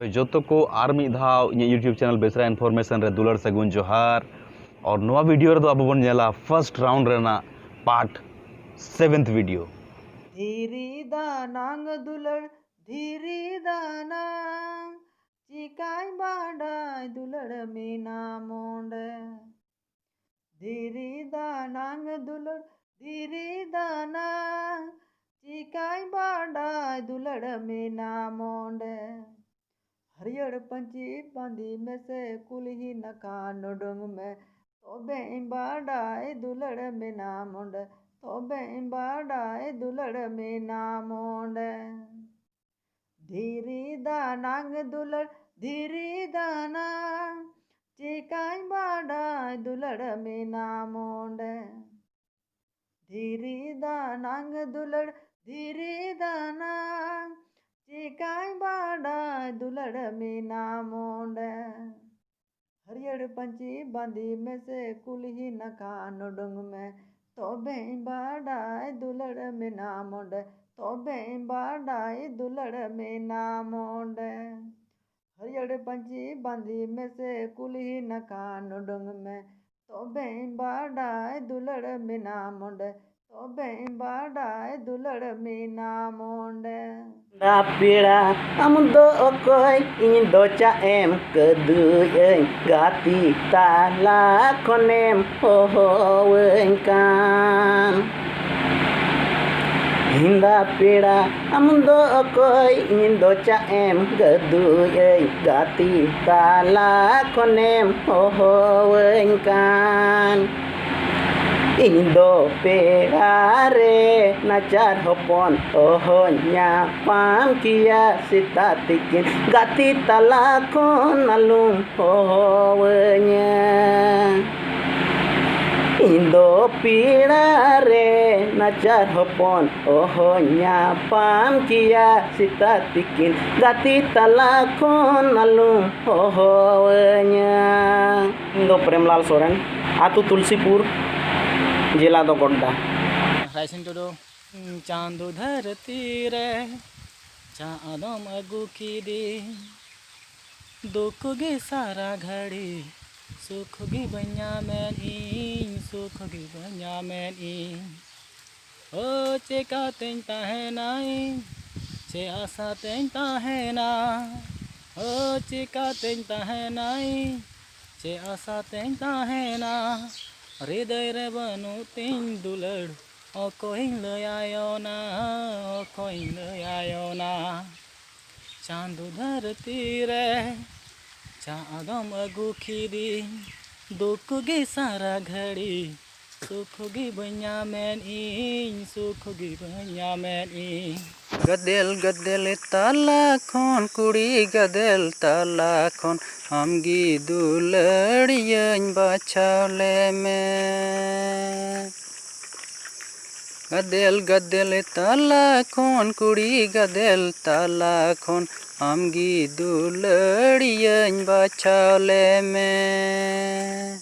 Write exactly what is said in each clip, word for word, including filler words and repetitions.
ᱡᱚᱛᱚ ᱠᱚ ᱟᱨ ᱢᱤᱫ ᱫᱷᱟᱣ ᱤᱧᱟᱹᱜ YouTube channel ᱵᱮᱥᱨᱟ Information ᱨᱮ ᱫᱩᱞᱟᱹᱲ ᱥᱟᱹᱜᱩᱱ ᱡᱚᱦᱟᱨ᱾ ᱟᱨ ᱱᱚᱣᱟ video ᱨᱮᱫᱚ ᱟᱵᱚ ᱵᱚᱱ ᱧᱮᱞᱟ first round ᱨᱮᱱᱟᱜ part seventh video᱾ ᱫᱷᱤᱨᱤ ᱫᱟᱱᱟᱝ ᱫᱩᱞᱟᱹᱲ, ᱫᱷᱤᱨᱤ ᱫᱟᱱᱟᱝ, ᱪᱤᱠᱟᱹᱧ ᱵᱟᱰᱟᱭ ᱫᱩᱞᱟᱹᱲ ᱢᱮᱱᱟᱢ ᱚᱸᱰᱮ᱾ ᱫᱷᱤᱨᱤ ᱫᱟᱱᱟᱝ ᱫᱩᱞᱟᱹᱲ, ᱫᱷᱤᱨᱤ ᱫᱟᱱᱟᱝ, ᱪᱤᱠᱟᱹᱧ ᱵᱟᱰᱟᱭ ᱫᱩᱞᱟᱹᱲ ᱢᱮᱱᱟᱢ ᱚᱸᱰᱮ᱾ ᱦᱟᱹᱨᱭᱟᱹᱲ ᱯᱟᱹᱧᱪᱤ ᱵᱟᱸᱫᱮ ᱢᱮᱥᱮ, ᱠᱩᱞᱦᱤ ᱱᱟᱠᱷᱟ ᱱᱩᱰᱩᱝ ᱢᱮ, ᱛᱚᱵᱮᱧ ᱵᱟᱰᱟᱭ ᱫᱩᱞᱟᱹᱲ ᱢᱮᱱᱟᱢ ᱚᱸᱰᱮ, ᱛᱚᱵᱮᱧ ᱵᱟᱰᱟᱭ ᱫᱩᱞᱟᱹᱲ ᱢᱮᱱᱟᱢ ᱚᱸᱰᱮ᱾ ᱫᱷᱤᱨᱤ ᱫᱟᱱᱟᱝ ᱫᱩᱞᱟᱹᱲ, ᱫᱷᱤᱨᱤ ᱫᱟᱱᱟᱝ, ᱪᱤᱠᱟᱹᱧ ᱵᱟᱰᱟᱭ ᱫᱩᱞᱟᱹᱲ ᱢᱮᱱᱟᱢ ᱚᱸᱰᱮ᱾ ᱫᱷᱤᱨᱤ ᱫᱟᱱᱟᱝ ᱫᱩᱞᱟᱹᱲ, ᱫᱷᱤᱨᱤ ᱫᱟᱱᱟᱝ, ᱪᱤᱠᱟᱹᱧ ᱵᱟᱰᱟᱭ ᱫᱩᱞᱟᱹᱲ ᱢᱮᱱᱟᱢ ᱚᱸᱰᱮ᱾ ᱦᱟᱹᱨᱭᱟᱹᱲ ᱯᱟᱹᱧᱪᱤ ᱵᱟᱸᱫᱮ ᱢᱮᱥᱮ, ᱠᱩᱞᱦᱤ ᱱᱟᱠᱷᱟ ᱱᱩᱰᱩᱝ ᱢᱮ, ᱛᱚᱵᱮᱧ ᱵᱟᱰᱟᱭ ᱫᱩᱞᱟᱹᱲ ᱢᱮᱱᱟᱢ ᱚᱸᱰᱮ, ᱛᱚᱵᱮᱧ ᱵᱟᱰᱟᱭ ᱫᱩᱞᱟᱹᱲ ᱢᱮᱱᱟᱢ ᱚᱸᱰᱮ᱾ ᱦᱟᱹᱨᱭᱟᱹᱲ ᱯᱟᱹᱧᱪᱤ ᱵᱟᱸᱫᱮ ᱢᱮᱥᱮ, ᱠᱩᱞᱦᱤ ᱱᱟᱠᱷᱟ ᱱᱩᱰᱩᱝ ᱢᱮ, ᱛᱚᱵᱮᱧ ᱵᱟᱰᱟᱭ ᱫᱩᱞᱟᱹᱲ ᱢᱮᱱᱟᱢ ᱚᱸᱰᱮ, ᱛᱚᱵᱮᱧ ᱵᱟᱰᱟᱭ ᱫᱩᱞᱟᱹᱲ ᱢᱮᱱᱟᱢ ᱚᱸᱰᱮ᱾ ᱫᱟ ᱯᱮᱲᱟ, ᱟᱢ ᱫᱚ ᱚᱠᱚᱭ? ᱤᱧ ᱫᱚ ᱪᱟᱜ ᱮᱢ ᱠᱟᱹᱫᱩᱭᱟᱹᱧ, ᱜᱟᱛᱮ ᱛᱟᱞᱟ ᱠᱷᱚᱱᱮᱢ ᱦᱚᱦᱚᱣᱟᱹᱧ ᱠᱟᱱ᱾ ᱦᱮᱸᱫᱟ ᱯᱮᱲᱟ, ᱟᱢ ᱫᱚ ᱚᱠᱚᱭ? ᱤᱧ ᱫᱚ ᱪᱟᱜ ᱮᱢ ᱠᱟᱹᱫᱩᱭᱟᱹᱧ, ᱜᱟᱛᱮ ᱛᱟᱞᱟ ᱠᱷᱚᱱᱮᱢ ᱦᱚᱦᱚᱣᱟᱹᱧ ᱠᱟᱱ᱾ ᱤᱧ ᱫᱚ ᱯᱮᱲᱟ ᱨᱮ ᱱᱟᱪᱟᱨ ᱦᱚᱯᱚᱱ, ᱚᱦᱚᱧ ᱧᱟᱯᱟᱢ ᱠᱮᱭᱟ ᱥᱮᱛᱟᱜ ᱛᱤᱠᱤᱱ᱾ ᱜᱟᱛᱮ ᱛᱟᱞᱟ ᱠᱷᱚᱱ ᱟᱞᱚᱢ ᱦᱚᱦᱚᱣᱟᱹᱧᱟ᱾ ᱤᱧ ᱫᱚ ᱯᱮᱲᱟ ᱨᱮ ᱱᱟᱪᱟᱨ ᱦᱚᱯᱚᱱ, ᱚᱦᱚᱧ ᱧᱟᱯᱟᱢ ᱠᱮᱭᱟ ᱥᱮᱛᱟᱜ ᱛᱤᱠᱤᱱ᱾ ᱜᱟᱛᱮ ᱛᱟᱞᱟ ᱠᱷᱚᱱ ᱟᱞᱚᱢ ᱦᱚᱦᱚᱣᱟᱹᱧᱟ᱾ ᱤᱧ ᱫᱚ ᱯᱨᱮᱢᱞᱟᱞ ᱥᱚᱨᱮᱱ, ᱟᱹᱛᱩ ᱛᱩᱞᱥᱤᱯᱩᱨ, ᱡᱮᱞᱟ ᱫᱚ ᱜᱳᱰᱰᱟ᱾ ᱨᱟᱭᱥᱤᱝ ᱴᱩᱰᱩ᱾ ᱪᱟᱸᱫᱚ ᱫᱷᱟᱹᱨᱛᱤ ᱨᱮ ᱪᱟᱸᱫᱚᱢ ᱟᱹᱜᱩ ᱠᱮᱫᱮ, ᱫᱩᱠ ᱜᱮ ᱥᱟᱨᱟ ᱜᱷᱟᱹᱲᱤ, ᱥᱩᱠ ᱜᱮ ᱵᱟᱹᱧ ᱧᱟᱢᱮᱫ ᱤᱧ, ᱥᱩᱠ ᱜᱮ ᱵᱟᱹᱧ ᱧᱟᱢᱮᱫ ᱤᱧ᱾ ᱳ ᱪᱮᱠᱟᱛᱮᱧ ᱛᱟᱦᱮᱱᱟ ᱤᱧ, ᱪᱮᱫ ᱟᱥᱟᱛᱮᱧ ᱛᱟᱦᱮᱱᱟ? ᱳ ᱪᱮᱠᱟᱛᱮᱧ ᱛᱟᱦᱮᱱᱟ ᱤᱧ, ᱪᱮᱫ ᱟᱥᱟᱛᱮᱧ ᱛᱟᱦᱮᱱᱟ? ᱦᱨᱤᱫᱟᱹᱭ ᱨᱮ ᱵᱟᱹᱱᱩᱜ ᱛᱤᱧ ᱫᱩᱞᱟᱹᱲ, ᱚᱠᱚᱭᱤᱧ ᱞᱟᱹᱭᱟᱭᱚᱱᱟ, ᱚᱠᱚᱭᱤᱧ ᱞᱟᱹᱭᱟᱭᱚᱱᱟ? ᱪᱟᱸᱫᱚ ᱫᱷᱟᱹᱨᱛᱤ ᱨᱮ ᱪᱟᱸᱫᱚᱢ ᱟᱹᱜᱩ ᱠᱤᱫᱤᱧ, ᱫᱩᱠ ᱜᱮ ᱥᱟᱨᱟ ᱜᱷᱟᱹᱲᱤ, ᱥᱩᱠ ᱜᱮ ᱵᱟᱹᱧ ᱧᱟᱢᱮᱫ ᱤᱧ, ᱥᱩᱠ ᱜᱮ ᱵᱟᱹᱧ ᱧᱟᱢᱮᱫ ᱤᱧ᱾ ᱜᱟᱫᱮᱞ ᱜᱟᱫᱮᱞ ᱛᱟᱞᱟ ᱠᱷᱚᱱ, ᱠᱩᱲᱤ ᱜᱟᱫᱮᱞ ᱛᱟᱞᱟ ᱠᱷᱚᱱ, ᱟᱢᱜᱮ ᱫᱩᱞᱟᱹᱲᱤᱭᱟᱹᱧ ᱵᱟᱪᱷᱟᱣ ᱞᱮᱢᱮ᱾ ᱜᱟᱫᱮᱞ ᱜᱟᱫᱮᱞ ᱛᱟᱞᱟ ᱠᱷᱚᱱ, ᱠᱩᱲᱤ ᱜᱟᱫᱮᱞ ᱛᱟᱞᱟ ᱠᱷᱚᱱ, ᱟᱢᱜᱮ ᱫᱩᱞᱟᱹᱲᱤᱭᱟᱹᱧ ᱵᱟᱪᱷᱟᱣ ᱞᱮᱢᱮ᱾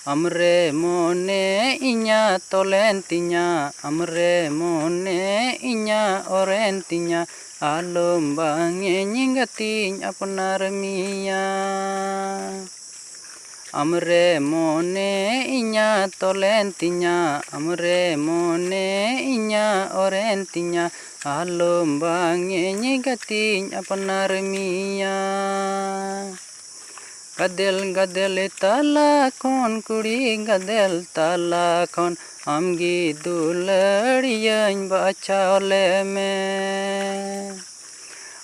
ᱟᱢᱨᱮ ᱢᱚᱱᱮ ᱤᱧᱟᱹᱜ ᱛᱚᱞᱮᱱ ᱛᱤᱧᱟ, ᱟᱢᱨᱮ ᱢᱚᱱᱮ ᱤᱧᱟᱹᱜ ᱚᱨᱮᱱ ᱛᱤᱧᱟ, ᱟᱞᱚᱢ ᱵᱟᱝᱮᱧ ᱜᱟᱛᱮᱧ ᱟᱯᱱᱟᱨ ᱢᱮᱭᱟ᱾ ᱟᱢᱨᱮ ᱢᱚᱱᱮ ᱤᱧᱟᱹᱜ ᱛᱚᱞᱮᱱ ᱛᱤᱧᱟ, ᱟᱢᱨᱮ ᱢᱚᱱᱮ ᱤᱧᱟᱹᱜ ᱚᱨᱮᱱ ᱛᱤᱧᱟ, ᱟᱞᱚᱢ ᱵᱟᱝᱮᱧ ᱜᱟᱛᱮᱧ ᱟᱯᱱᱟᱨ ᱢᱮᱭᱟ᱾ ᱜᱟᱫᱮᱞ ᱜᱟᱫᱮᱞ ᱛᱟᱞᱟ ᱠᱷᱚᱱ, ᱠᱩᱲᱤ ᱜᱟᱫᱮᱞ ᱛᱟᱞᱟ ᱠᱷᱚᱱ, ᱟᱢᱜᱮ ᱫᱩᱞᱟᱹᱲᱤᱭᱟᱹᱧ ᱵᱟᱪᱷᱟᱣ ᱞᱮᱢᱮ᱾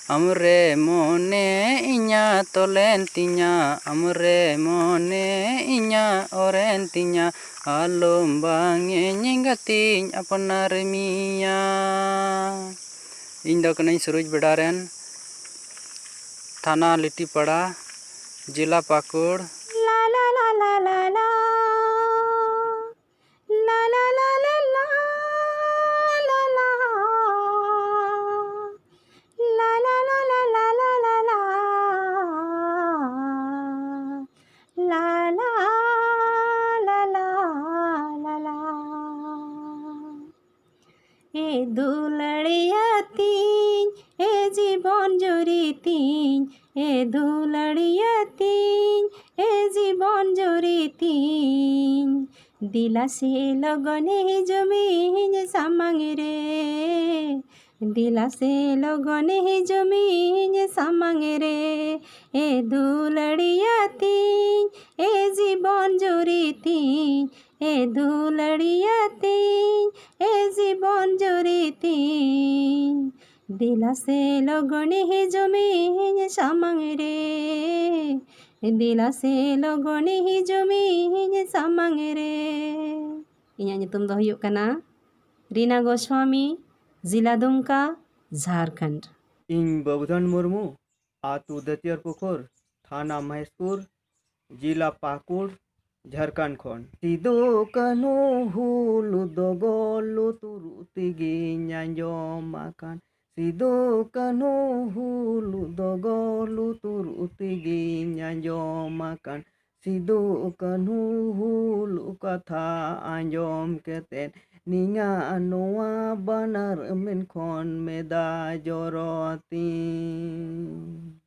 ᱟᱢᱨᱮ ᱢᱚᱱᱮ ᱤᱧᱟᱹᱜ ᱛᱚᱞᱮᱱ ᱛᱤᱧᱟ, ᱟᱢᱨᱮ ᱢᱚᱱᱮ ᱤᱧᱟᱹᱜ ᱚᱨᱮᱱ ᱛᱤᱧᱟ, ᱟᱞᱚᱢ ᱵᱟᱝᱮᱧ ᱜᱟᱛᱮᱧ ᱟᱯᱱᱟᱨ ᱢᱮᱭᱟ᱾ ᱤᱧ ᱫᱚ ᱠᱟᱹᱱᱟᱹᱧ ᱥᱩᱨᱩᱡᱽ ᱵᱮᱰᱟ ᱨᱮᱱ, ᱛᱷᱟᱱᱟ ᱞᱤᱴᱤᱯᱟᱲᱟ, ᱡᱮᱞᱟ ᱯᱟᱹᱠᱩᱲ᱾ ᱞᱟ ᱞᱟ ᱞᱟ ᱞᱟ ᱞᱟ ᱞᱟ᱾ ᱞᱟ ᱞᱟ ᱞᱟ ᱞᱟ ᱞᱟ ᱞᱟ ᱞᱟ᱾ ᱞᱟ ᱞᱟ ᱞᱟ ᱞᱟ ᱞᱟ ᱞᱟ ᱞᱟ ᱞᱟ᱾ ᱞᱟ ᱞᱟ ᱞᱟ ᱞᱟ ᱞᱟ ᱞᱟ᱾ ᱮ ᱫᱩᱞᱟᱹᱲᱤᱭᱟᱹ ᱛᱤᱧ, ᱮ ᱡᱤᱵᱚᱱ ᱡᱩᱨᱤ ᱛᱤᱧ, ᱮ ᱫᱩᱞᱟᱹᱲᱤᱭᱟᱹ ᱛᱤᱧ, ᱮ ᱡᱤᱵᱚᱱ ᱡᱩᱨᱤ ᱛᱤᱧ, ᱫᱮᱞᱟ ᱥᱮ ᱞᱚᱜᱚᱱ ᱦᱤᱡᱩᱜ ᱢᱮ ᱤᱧ ᱥᱟᱢᱟᱝ ᱨᱮ᱾ ᱫᱮᱞᱟ ᱥᱮ ᱞᱚᱜᱚᱱ ᱦᱤᱡᱩᱜ ᱢᱮ ᱤᱧ ᱥᱟᱢᱟᱝ ᱨᱮ᱾ ᱮ ᱫᱩᱞᱟᱹᱲᱤᱭᱟᱹ ᱛᱤᱧ, ᱮ ᱡᱤᱵᱚᱱ ᱡᱩᱨᱤ ᱛᱤᱧ, ᱮ ᱫᱩᱞᱟᱹᱲᱤᱭᱟᱹ ᱛᱤᱧ, ᱮ ᱡᱤᱵᱚᱱ ᱡᱩᱨᱤ ᱛᱤᱧ, ᱫᱮᱞᱟ ᱥᱮ ᱞᱚᱜᱚᱱ ᱦᱤᱡᱩᱜ ᱢᱮ ᱤᱧ ᱥᱟᱢᱟᱝ ᱨᱮ᱾ ᱫᱮᱞᱟ ᱥᱮ ᱞᱚᱜᱚᱱ ᱦᱤᱡᱩᱜ ᱢᱮ ᱤᱧ ᱥᱟᱢᱟᱝ ᱨᱮ᱾ ᱤᱧᱟᱹᱜ ᱧᱩᱛᱩᱢ ᱫᱚ ᱦᱩᱭᱩᱜ ᱠᱟᱱᱟ ᱨᱤᱱᱟ ᱜᱳᱥᱣᱟᱢᱤ, ᱡᱮᱞᱟ ᱫᱩᱢᱠᱟ, ᱡᱷᱟᱨᱠᱷᱚᱸᱰ᱾ ᱤᱧ ᱵᱟᱹᱵᱩᱫᱷᱚᱱ ᱢᱩᱨᱢᱩ, ᱟᱹᱛᱩ ᱫᱟᱹᱛᱤᱭᱟᱹᱨ ᱯᱩᱠᱩᱨ, ᱛᱷᱟᱱᱟ ᱢᱚᱦᱮᱥᱯᱩᱨ, ᱡᱮᱞᱟ ᱯᱟᱹᱠᱩᱲ, ᱡᱷᱟᱨᱠᱷᱚᱸᱰ ᱠᱷᱚᱱ᱾ ᱥᱤᱫᱩ ᱠᱟᱹᱱᱦᱩ ᱦᱩᱞ ᱫᱚ ᱜᱚᱞ ᱞᱩᱛᱩᱨ ᱛᱮᱜᱮᱧ ᱟᱸᱡᱚᱢ ᱟᱠᱟᱱ᱾ ᱥᱤᱫᱩ ᱠᱟᱹᱱᱦᱩ ᱦᱩᱞ ᱫᱚ ᱜᱚᱞ ᱞᱩᱛᱩᱨ ᱛᱮᱜᱮᱧ ᱟᱸᱡᱚᱢ ᱟᱠᱟᱱ᱾ ᱥᱤᱫᱩ ᱠᱟᱹᱱᱦᱩ ᱦᱩᱞ ᱠᱟᱛᱷᱟ ᱟᱸᱡᱚᱢ ᱠᱟᱛᱮᱫ ᱱᱤᱧᱟᱜ ᱱᱚᱣᱟ ᱵᱟᱱᱟᱨ ᱢᱮᱫ ᱠᱷᱚᱱ ᱢᱮᱫᱟ ᱡᱚᱨᱚ ᱛᱤᱧ᱾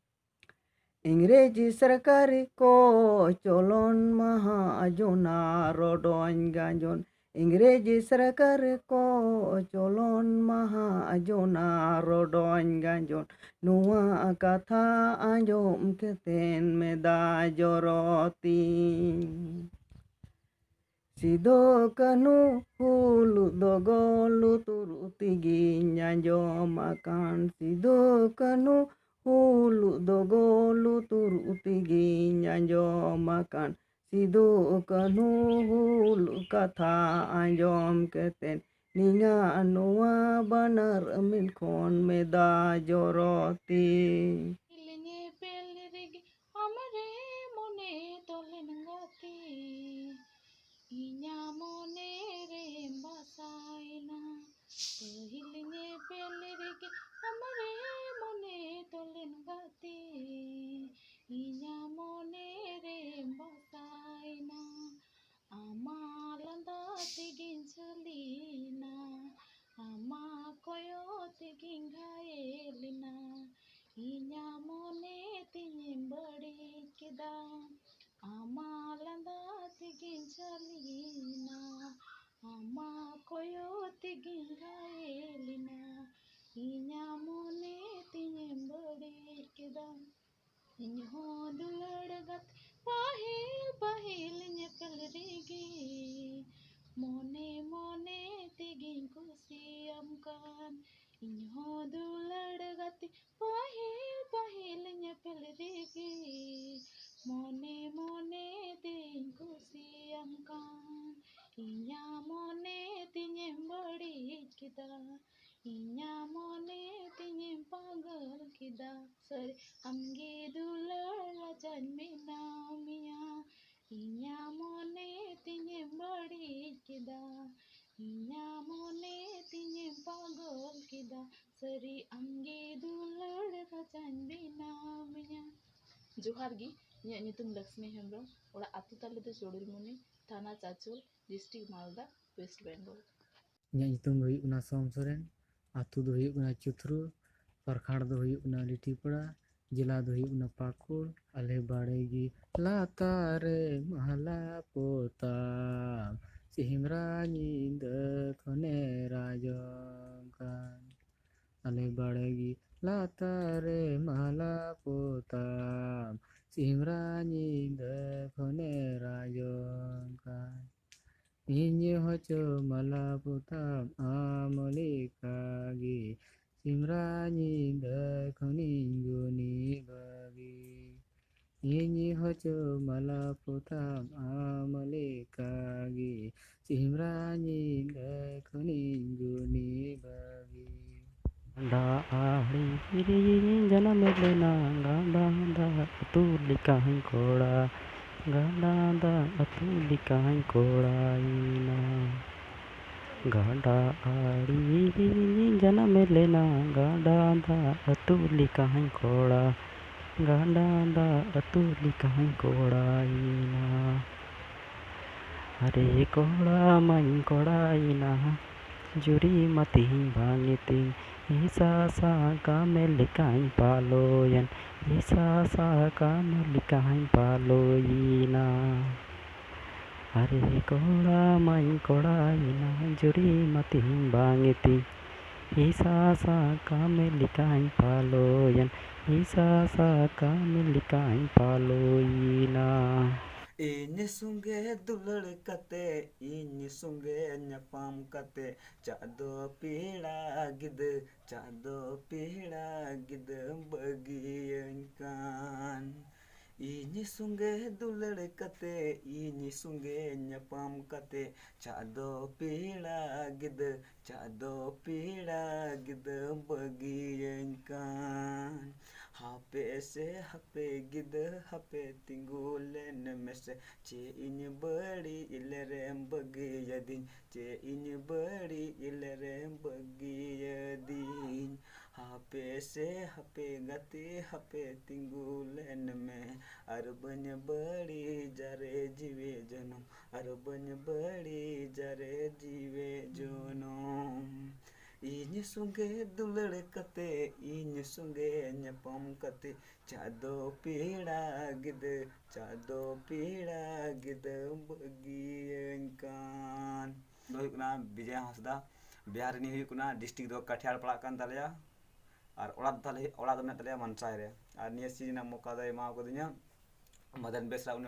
ᱤᱝᱨᱮᱡᱤ ᱥᱚᱨᱠᱟᱨ ᱠᱚᱪᱞᱚᱱ ᱢᱟᱦᱟᱡᱚᱱᱟ ᱨᱚᱰᱚᱡ ᱜᱟᱸᱡᱚᱱ᱾ ᱤᱝᱨᱮᱡᱤ ᱥᱚᱨᱠᱟᱨ ᱠᱚᱪᱞᱚᱱ ᱢᱟᱦᱟᱡᱚᱱᱟ ᱨᱚᱰᱚᱡ ᱜᱟᱸᱡᱚᱱ᱾ ᱱᱚᱣᱟ ᱠᱟᱛᱷᱟ ᱟᱸᱡᱚᱢ ᱠᱟᱛᱮᱱ ᱢᱮᱫᱟ ᱡᱚᱨᱚ ᱛᱤᱧ᱾ ᱥᱤᱫᱩ ᱠᱟᱹᱱᱦᱩ ᱦᱩᱞ ᱫᱚ ᱜᱚᱞ ᱞᱩᱛᱩᱨ ᱛᱮᱜᱮᱧ ᱟᱸᱡᱚᱢ ᱟᱠᱟᱱ᱾ ᱥᱤᱫᱩ ᱠᱟᱹᱱᱦᱩ ᱦᱩᱞ ᱫᱚ ᱜᱚᱞ ᱞᱩᱛᱩᱨ ᱛᱮᱜᱮᱧ ᱟᱸᱡᱚᱢ ᱟᱠᱟᱱ᱾ ᱥᱤᱫᱩ ᱠᱟᱹᱱᱦᱩ ᱦᱩᱞ ᱠᱟᱛᱷᱟ ᱟᱸᱡᱚᱢ ᱠᱟᱛᱮᱱ ᱱᱤᱧᱟᱜ ᱱᱚᱣᱟ ᱵᱟᱱᱟᱨ ᱢᱮᱫ ᱠᱷᱚᱱ ᱢᱮᱫᱟ ᱡᱚᱨᱚ ᱛᱤᱧ᱾ ᱧᱮᱯᱮᱞ ᱨᱮᱜᱮ ᱟᱢᱨᱮ ᱢᱚᱱᱮ ᱛᱚᱞᱮᱱ ᱜᱟᱛᱮ, ᱤᱧᱟᱜ ᱢᱚᱱᱮ ᱨᱮᱢ ᱵᱟᱥᱟᱭᱮᱱᱟ᱾ ᱯᱟᱹᱦᱤᱞ ᱧᱮᱯᱮᱞ ᱨᱮᱜᱮ ᱟᱢᱨᱮ ᱢᱚᱱᱮ ᱛᱚᱞᱮᱱ ᱜᱟᱛᱮ, ᱤᱧᱟᱜ ᱢᱚᱱᱮ ᱨᱮᱢ ᱵᱟᱥᱟᱭᱮᱱᱟ᱾ ᱟᱢᱟᱜ ᱞᱟᱸᱫᱟ ᱛᱮᱜᱮᱧ ᱡᱷᱟᱹᱞᱤᱭᱮᱱᱟ, ᱟᱢᱟᱜ ᱠᱚᱭᱚᱜ ᱛᱮᱜᱮᱧ ᱜᱷᱟᱭᱮᱞᱮᱱᱟ᱾ ᱤᱧᱟᱜ ᱢᱚᱱᱮ ᱟᱢᱟᱜ ᱞᱟᱸᱫᱟ ᱛᱮᱜᱮᱧ ᱡᱷᱟᱹᱞᱤᱭᱮᱱᱟ, ᱟᱢᱟᱜ ᱠᱚᱭᱚᱜ ᱛᱮᱜᱮᱧ ᱜᱷᱟᱭᱮᱞᱮᱱᱟ, ᱤᱧᱟᱜ ᱢᱚᱱᱮ ᱛᱤᱧᱮᱢ ᱵᱟᱹᱲᱤᱡ ᱠᱮᱫᱟ᱾ ᱤᱧ ᱦᱚᱸ ᱫᱩᱞᱟᱹᱲ ᱜᱟᱛᱮ ᱯᱟᱹᱦᱤᱞ ᱯᱟᱹᱦᱤᱞ ᱧᱮᱯᱮᱞ ᱨᱮᱜᱮ, ᱢᱚᱱᱮ ᱢᱚᱱᱮ ᱛᱮᱜᱮᱧ ᱠᱩᱥᱤᱭᱟᱢ ᱠᱟᱱ᱾ ᱤᱧ ᱦᱚᱸ ᱫᱩᱞᱟᱹᱲ ᱜᱟᱛᱮ ᱯᱟᱹᱦᱤᱞ ᱯᱟᱹᱦᱤᱞ ᱧᱮᱯᱮᱞ ᱨᱮᱜᱮ, ᱢᱚᱱᱮ ᱢᱚᱱᱮ ᱛᱮᱧ ᱠᱩᱥᱤᱭᱟᱢ ᱠᱟᱱ᱾ ᱤᱧᱟᱜ ᱢᱚᱱᱮ ᱛᱤᱧᱮᱢ ᱵᱟᱹᱲᱤᱡ ᱠᱮᱫᱟ, ᱤᱧᱟᱜ ᱢᱚᱱᱮ ᱛᱤᱧᱮᱢ ᱯᱟᱜᱚᱞ ᱠᱮᱫᱟ᱾ ᱥᱟᱹᱨᱤ ᱟᱢᱜᱮ ᱫᱩᱞᱟᱹᱲ ᱨᱟᱡᱟᱧ ᱵᱮᱱᱟᱣ ᱢᱮᱭᱟ᱾ ᱤᱧᱟᱜ ᱢᱚᱱᱮ ᱛᱤᱧᱮᱢ ᱵᱟᱹᱲᱤᱡ ᱠᱮᱫᱟ, ᱤᱧᱟᱜ ᱢᱚᱱᱮ ᱛᱤᱧᱮᱢ ᱯᱟᱜᱚᱞ ᱠᱮᱫᱟ᱾ ᱥᱟᱹᱨᱤ ᱟᱢᱜᱮ ᱫᱩᱞᱟᱹᱲ ᱨᱟᱡᱟᱧ ᱵᱮᱱᱟᱣ ᱢᱮᱭᱟ᱾ ᱡᱚᱦᱟᱨ ᱜᱮ, ᱤᱧᱟᱹᱜ ᱧᱩᱛᱩᱢ ᱞᱚᱠᱥᱢᱤ ᱦᱮᱢᱵᱨᱚᱢ, ᱚᱲᱟᱜ ᱟᱹᱛᱩ ᱛᱟᱞᱮ ᱫᱚ ᱪᱚᱲᱩᱞᱢᱩᱱᱤ, ᱛᱷᱟᱱᱟ ᱪᱟᱪᱳᱞ, ᱰᱤᱥᱴᱨᱤᱠᱴ ᱢᱟᱞᱫᱟ, ᱳᱭᱮᱥᱴ ᱵᱮᱝᱜᱚᱞ᱾ ᱤᱧᱟᱹᱜ ᱧᱩᱛᱩᱢ ᱫᱚ ᱦᱩᱭᱩᱜ ᱠᱟᱱᱟ ᱥᱳᱢ ᱥᱚᱨᱮᱱ, ᱟᱹᱛᱩ ᱫᱚ ᱦᱩᱭᱩᱜ ᱠᱟᱱᱟ ᱪᱩᱛᱷᱨᱩ, ᱯᱨᱚᱠᱷᱚᱸᱰ ᱫᱚ ᱦᱩᱭᱩᱜ ᱠᱟᱱᱟ ᱞᱤᱴᱤᱯᱟᱲᱟ, ᱡᱮᱞᱟ ᱫᱚ ᱦᱩᱭᱩᱜ ᱠᱟᱱᱟ ᱯᱟᱹᱠᱩᱲ᱾ ᱟᱞᱮ ᱵᱟᱲᱜᱮ ᱞᱟᱛᱟᱨ ᱨᱮ ᱢᱟᱦᱞᱟ ᱯᱚᱛᱟᱢ, ᱥᱤᱢᱨᱟ ᱧᱤᱫᱟᱹ ᱠᱷᱚᱱᱮ ᱨᱟᱡᱚᱝ ᱠᱟᱱ᱾ ᱟᱞᱮ ᱵᱟᱲᱜᱮ ᱞᱟᱛᱟᱨ ᱨᱮ ᱢᱟᱦᱞᱟ ᱯᱚᱛᱟᱢ, ᱥᱤᱢᱨᱟ ᱧᱤᱫᱟᱹ ᱠᱷᱚᱱᱮ ᱨᱟᱡᱚᱝ ᱠᱟᱱ᱾ ᱤᱧ ᱦᱚᱪᱚ ᱢᱟᱞᱟ ᱯᱚᱛᱟᱢ ᱟᱢ ᱞᱮᱠᱟᱜᱮ, ᱥᱤᱢᱨᱟ ᱧᱤᱫᱟᱹ ᱠᱷᱚᱱᱤᱧ ᱜᱩᱱᱤ ᱵᱟᱹᱜᱤ᱾ ᱤᱧ ᱦᱚᱪᱚ ᱢᱟᱞᱟ ᱯᱚᱛᱟᱢ ᱟᱢ ᱞᱮᱠᱟᱜᱮ, ᱥᱤᱢᱨᱟ ᱧᱤᱫᱟᱹ ᱠᱷᱚᱱᱤᱧ ᱜᱩᱱᱤ ᱵᱟᱹᱜᱤ᱾ ᱜᱟᱰᱟ ᱟᱲᱮ ᱨᱮᱧ ᱡᱟᱱᱟᱢ ᱞᱮᱱᱟ, ᱜᱟᱰᱟ ᱫᱟᱜ ᱟᱹᱛᱩ ᱞᱮᱠᱟᱧ ᱠᱚᱲᱟ, ᱜᱟᱰᱟ ᱫᱟᱜ ᱟᱹᱛᱩ ᱞᱮᱠᱟᱧ ᱠᱚᱲᱟᱭᱮᱱᱟ᱾ ᱜᱟᱰᱟ ᱟᱲᱮ ᱨᱮᱧ ᱡᱟᱱᱟᱢ ᱞᱮᱱᱟ, ᱜᱟᱰᱟ ᱫᱟᱜ ᱟᱹᱛᱩ ᱞᱮᱠᱟᱧ ᱠᱚᱲᱟ, ᱜᱟᱰᱟ ᱫᱟᱜ ᱟᱹᱛᱩ ᱞᱮᱠᱟᱧ ᱠᱚᱲᱟᱭᱮᱱᱟ᱾ ᱟᱨᱮ ᱠᱚᱲᱟ ᱢᱟᱧ ᱠᱚᱲᱟᱭᱮᱱᱟ, ᱡᱩᱨᱤ ᱢᱟ ᱛᱮᱦᱮᱧ ᱵᱟᱝ ᱮᱛᱮᱧ, ᱦᱤᱥᱟ ᱥᱟᱠᱟᱢ ᱞᱮᱠᱟᱧ ᱯᱟᱞᱚᱭᱮᱱ, ᱦᱤᱥᱟ ᱥᱟᱠᱟᱢ ᱞᱮᱠᱟᱧ ᱯᱟᱞᱚᱭᱮᱱᱟ᱾ ᱟᱨᱮ ᱠᱚᱲᱟ ᱢᱟᱧ ᱠᱚᱲᱟᱭᱮᱱᱟ, ᱡᱩᱨᱤ ᱢᱟᱛᱤᱧ ᱵᱟᱝ ᱮᱛᱤᱧ᱾ ᱦᱤᱥᱟ ᱥᱟᱠᱟᱢ ᱞᱮᱠᱟᱧ ᱯᱟᱞᱚᱭᱮᱱ, ᱦᱤᱥᱟ ᱥᱟᱠᱟᱢ ᱞᱮᱠᱟᱧ ᱯᱟᱞᱚᱭᱮᱱᱟ᱾ ᱤᱧ ᱥᱚᱸᱜᱮ ᱫᱩᱞᱟᱹᱲ ᱠᱟᱛᱮ, ᱤᱧ ᱥᱚᱸᱜᱮ ᱧᱟᱯᱟᱢ ᱠᱟᱛᱮ, ᱪᱟᱸᱫᱚ ᱯᱮᱲᱟ ᱜᱤᱫᱟᱹ, ᱪᱟᱸᱫᱚ ᱯᱮᱲᱟ ᱜᱤᱫᱟᱹ ᱵᱟᱹᱜᱤᱭᱟᱹᱧ ᱠᱟᱱ᱾ ᱤᱧ ᱥᱚᱸᱜᱮ ᱫᱩᱞᱟᱹᱲ ᱠᱟᱛᱮ, ᱤᱧ ᱥᱚᱸᱜᱮ ᱧᱟᱯᱟᱢ ᱠᱟᱛᱮ, ᱪᱟᱸᱫᱚ ᱯᱮᱲᱟ ᱜᱤᱫᱟᱹ, ᱪᱟᱸᱫᱚ ᱯᱮᱲᱟ ᱜᱤᱫᱟᱹ ᱵᱟᱹᱜᱤᱭᱟᱹᱧ ᱠᱟᱱ᱾ ᱦᱟᱯᱮ ᱥᱮ ᱦᱟᱯᱮ ᱜᱤᱫᱟᱹ, ᱦᱟᱯᱮ ᱛᱤᱸᱜᱩ ᱞᱮᱱ ᱢᱮᱥᱮ, ᱪᱮᱫ ᱤᱧ ᱵᱟᱹᱲᱤᱡ ᱞᱮᱨᱮᱢ ᱵᱟᱹᱜᱤᱭᱟᱹᱫᱤᱧ, ᱪᱮᱫ ᱤᱧ ᱵᱟᱹᱲᱤᱡ ᱞᱮᱨᱮᱢ ᱵᱟᱹᱜᱤᱭᱟᱹᱫᱤᱧ᱾ ᱦᱟᱯᱮ ᱥᱮ ᱦᱟᱯᱮ ᱜᱟᱛᱮ, ᱦᱟᱯᱮ ᱛᱤᱸᱜᱩ ᱞᱮᱱ ᱢᱮ, ᱟᱨ ᱵᱟᱹᱧ ᱵᱟᱹᱲᱤᱡᱟ ᱨᱮ ᱡᱤᱣᱤ ᱡᱚᱱᱚᱢ, ᱟᱨ ᱵᱟᱹᱧ ᱵᱟᱹᱲᱤᱡᱟ ᱨᱮ ᱡᱤᱣᱤ ᱡᱚᱱᱚᱢ᱾ ᱤᱧ ᱥᱚᱸᱜᱮ ᱫᱩᱞᱟᱹᱲ ᱠᱟᱛᱮ, ᱤᱧ ᱥᱚᱸᱜᱮ ᱧᱟᱯᱟᱢ ᱠᱟᱛᱮ, ᱪᱟᱸᱫᱚ ᱯᱮᱲᱟ ᱜᱤᱫᱟᱹ, ᱪᱟᱸᱫᱚ ᱯᱮᱲᱟ ᱜᱤᱫᱟᱹ ᱵᱟᱹᱜᱤᱭᱟᱹᱧ ᱠᱟᱱ᱾ ᱫᱚ ᱦᱩᱭᱩᱜ ᱠᱟᱱᱟ ᱵᱤᱡᱚᱭ ᱦᱟᱸᱥᱫᱟ᱾ ᱵᱤᱦᱟᱨ ᱨᱤᱱᱤᱡ ᱦᱩᱭᱩᱜ ᱠᱟᱱᱟ, ᱰᱤᱥᱴᱨᱤᱠᱴ ᱫᱚ ᱠᱟᱴᱷᱤᱭᱟᱲ ᱯᱟᱲᱟᱜ ᱠᱟᱱ ᱛᱟᱞᱮᱭᱟ᱾ ᱟᱨ ᱚᱲᱟᱜ ᱫᱚ ᱛᱟᱞᱮ, ᱚᱲᱟᱜ ᱫᱚ ᱢᱮᱱᱟᱜ ᱛᱟᱞᱮᱭᱟ ᱢᱟᱱᱥᱟᱭ ᱨᱮ᱾ ᱟᱨ ᱱᱤᱭᱟᱹ ᱥᱤᱡᱤᱱ ᱨᱮᱱᱟᱜ ᱢᱚᱠᱟ ᱫᱚᱭ ᱮᱢᱟ ᱠᱟᱫᱤᱧᱟ ᱢᱚᱫᱚᱱ ᱵᱮᱥᱨᱟ, ᱩᱱᱤ